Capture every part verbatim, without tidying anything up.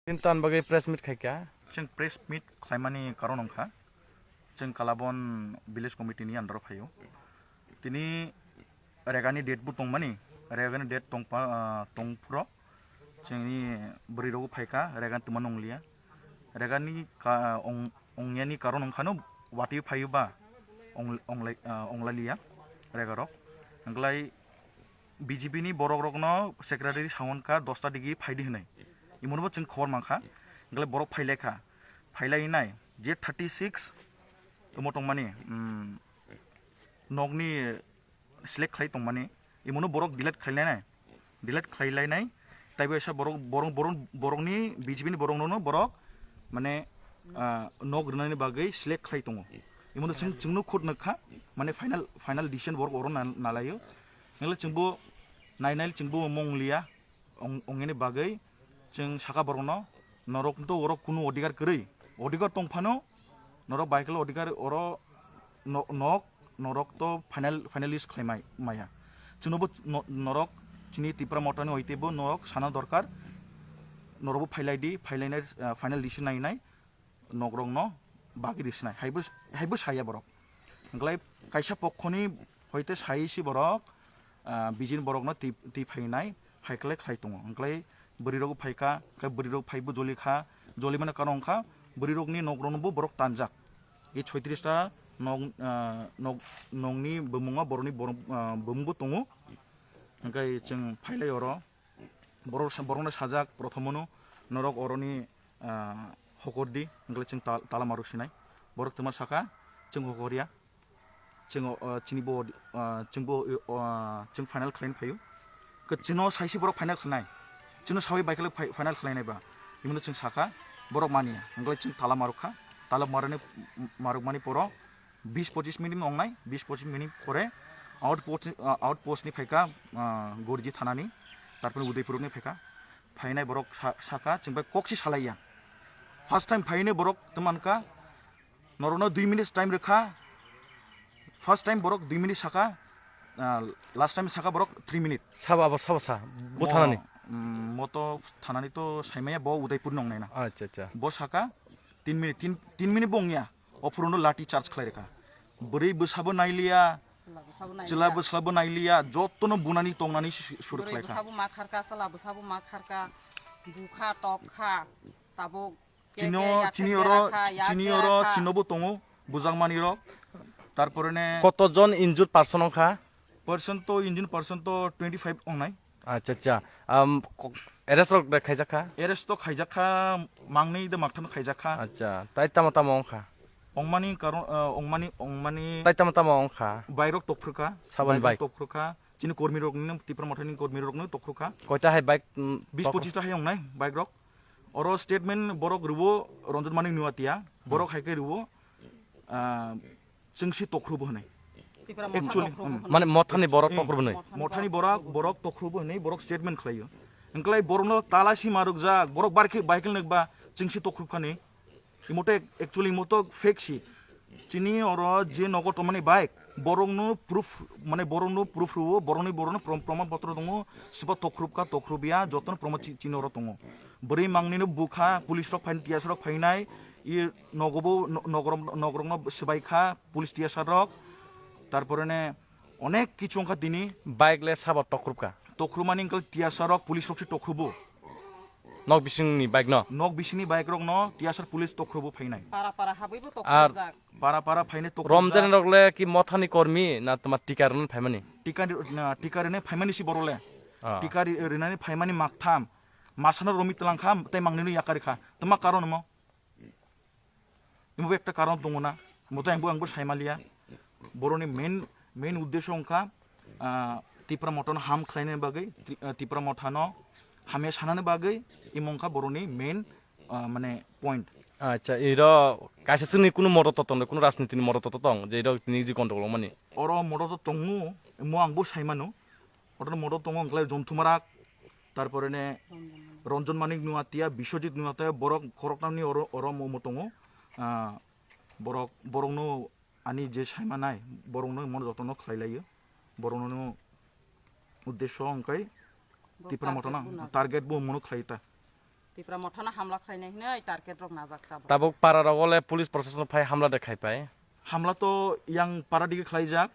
Chini tan bagwi press meet khaikha. Chwng press meet khlaimani karon wngkha, chwng Kalabon village committee ni under o phaio. Tini regani date bo tongmani, regani date tongpa, ah, tongphuro chwngni bwrwi rogo phaikha, regani twma nwngliya. Regani ka-, ong-, ongyani karon wngkhano watwi phaio ba ong-, onglai-, ah, onglaliya regarok. Hwnklai B J P ni borok rokno secretary sawan kha dosta digi phaidi hinwi. Imono bo chwng khobor mankha. Hwnklai borok phailaikha. Phailainai je thirty six omo tongmani, um, nokni select khlai tongmani. Imono borok delete khlailainai. Delete khlailainai. Taibo esa borok, borok, borok, borokni B J P ni borokno borok mane, ah, nok rwnani bagwi select khlai tongo. Imono chwng, chwngno khud nukha, mane final, final decision borok oro na-, nalaio. Nangla chwngbo nainai chwngbo mong liya, ong-, ongeni bagwi chwng saka borokno, norok to oro kunu odhikar kwrwi, odhikar tongphano, norok bai khe odhikar oro no-, nok, norok to final, finalist khlai mai, maya. Chwngno bo no-, norok chini Tipra Mothani oitebo norok sana dorkar, norok bo phailai di, phailainai, ah, final decision nainai. Nokrokno bagwi risinai, haibo, haibo saya borok. Hwnklai kaisa pokhoni hoite sai si borok, ah, bijin borokno twi, twi phainai, hai khlai khlai tongo. Hwnklai bwrwirok phaikha, hwnkhai bwrwirok phaibo jolikha, jolimani karon wngkha bwrwirokni nokrokno bo borok tanjak. E soitrish ta nok, ah, nok, nokni bumungo borokni borok, ah, bumungbo tongo. Hwnkhai chwng phailai oro. Borok sa-, borokno sajak, prothomono norok oroni, ah, hokor di, hwnkhai chwng tal-, tala marok sinai. Borok twma saka, chwng hokor ya. Chwng, ah, chini bo, ah, chwng bo, ah, chwng final khlaina phaio. Khe chwngno saisi borok final khlainai. Chwngno sawi bai khe fi-, final khlainai ba. Himno chwng saka, borok mani ya. Hwnkhai chwng tala marok kha. Tala marani, marok mani poro, bis pochis minute wngnai, bis pochis minute pore outpost, ah, outpost ni phaikha, ah, Gorji thanani, tarpore Udaipur ni phaikha, phainai borok sa-, saka chwng bai kok si salaiya. First time phainai borok tongmankha, norokno dui minute time rwkha, first time borok dui minute saka, ah, last time saka borok three minute. Sabo abo sabo sa, bo Mo-, thanani? Mm, mo to thanani to saimaya, bo Udaipur ni wngnai na. Acha, acha. Bo saka tin minute, tin, tin minute bo wngya. Ophurono lathi charge khlai rwkha. Bwrwi bwsabo nailiya, chwla bwsabo nailiya, jotono bunani tongnani su-, su-, sur khlai kha. Bwsabo ma kharka, chwla bwsabo ma kharka, bukha, tokha, tabuk chini oro, chini oro chinobo tongo, bujakmani rok. Tarpore ne koto jon injured person wngkha? Person to injured person to twenty five wngnai. Acha, acha. Am, ko-, arrest rok da khaijak kha? Arrest to khaijak kha, mangni de maktham khaijak kha. Acha, tai tamo tamo wngkha? Ongmani karon, ah, ongmani, ongmani tai tamo tamo wngkha? Bike rok tokphru kha. Saboni bike rok bike? Tokphru kha. Chini kormi rok ni, Tipra Mothani kormi rok ni tokphru kha. Koita hai bike, mm, bis pochis ta hai wngnai bike rok. Oro statement borok rwo Ranjan Manik Nuatia. Borok hai khe rwo, ah, chwngsi tokhrubo hwnwi. Actually, tokhrubo hmm. Mane mothani borok tokhrubo hwnwi. Mothani borok, borok tokhrubo hwnwi, borok statement khlaio. Hwnklai borokno talasi marukjak, borok barkhe, baikhe nukba chwngsi tokhrubkhani. Imoto actually imoto fake si. Chini oro je nogo tongmani bike, borokno proof, mane borokno proof rwo, borokni borokno prom-, proman potro tongo, sibo tokhrubkha, tokhrubya, jotono proman chi-, chini oro tongo. Bwrwi mangnino bukha, police rok phainai, T S R rok phainai, i nogobo no-, nogrom-, nogrokno swbaikha, police T S R rok, tarpore ne onek kichu wngkha tini. Bike le sabo tokrubkha? Tokrumani wngkha T S R rok, police rok se tokrubo. Nok bisingni bike no? Nok bisingni bike rok no T S R police tokrubo phainai. Para para habwibo tokrubjak. Para para phainai tokrubjak. Romjani rok le ki mothani kormi na toma tika rwna phaimani? Tika ri-, na, tika rwna phaimani si borok le. Ah. Tika ri-, rwna phaimani maktham. Masano romwi twlang kha, tei mangnino yakar kha. Toma karon mo? Imo bo ekta karon tongo na, moto ang bo, ang bo saimaliya. Boroni main, main uddesho wngkha, ah, Tipra Mothano ham khlainani bagwi, Tri-, ah, Tipra Mothano hamya sanani bagwi, imo wngkha boroni main, ah, mane point. Acha, iro kaisa chwngni kunu moto to tong, kunu rajniti ni moto to tong, je iro tini je gondogol wngmani. Oro moto to tongo, mo ang bo saimano. Oroni moto tongo wngkhlai Jonthumara, tarpore ne Ranjan Manik Nuatia, Biswajit Nuatia, borok khoroknani oro, oro mo, mo tongo. Ah, borok, borokno ani je saimanai, borokno mo jotono khlai laio. Borokno uddesho wngkhe Tipra Mothano target bo mono khlai ta. Tipra Mothano hamla khlainai hinwi target rok najak tabuk. Tabuk para rogo le police proshasano phai hamla de khai pai. Hamla to yang para dige khlaijak.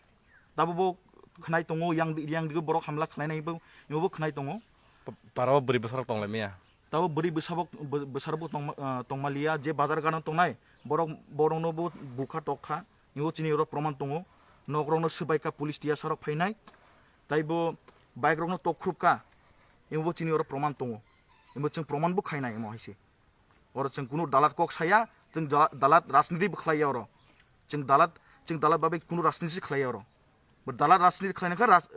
Tabuk bo khnai tongo, yang, yang dige borok hamla khlainai bo, bo khnai tongo. Pa-, para o bwrwi bwsarok tong lai maya. Tabuk bwrwi bwsabok, bw-, bwsarok bo tongma-, ah, tongma liya, je bazar gana tongnai, borok, borokno bo bukha tokha, bo chini oro proman tongo. Nok rokno swbai kha police tiyasa rok phainai, tai bo bike rokno tok khrup kha, bo chini oro proman tongo. Bo chwng proman bo khainai mo hai se. Oro chwng kunu dalat kok saya, chwng ja-, dalat rajniti bo khlaiya oro. Chwng dalat, chwng dalat babe kunu rajniti khlaiya oro. Bo dalat rajniti khlaina kha ras-,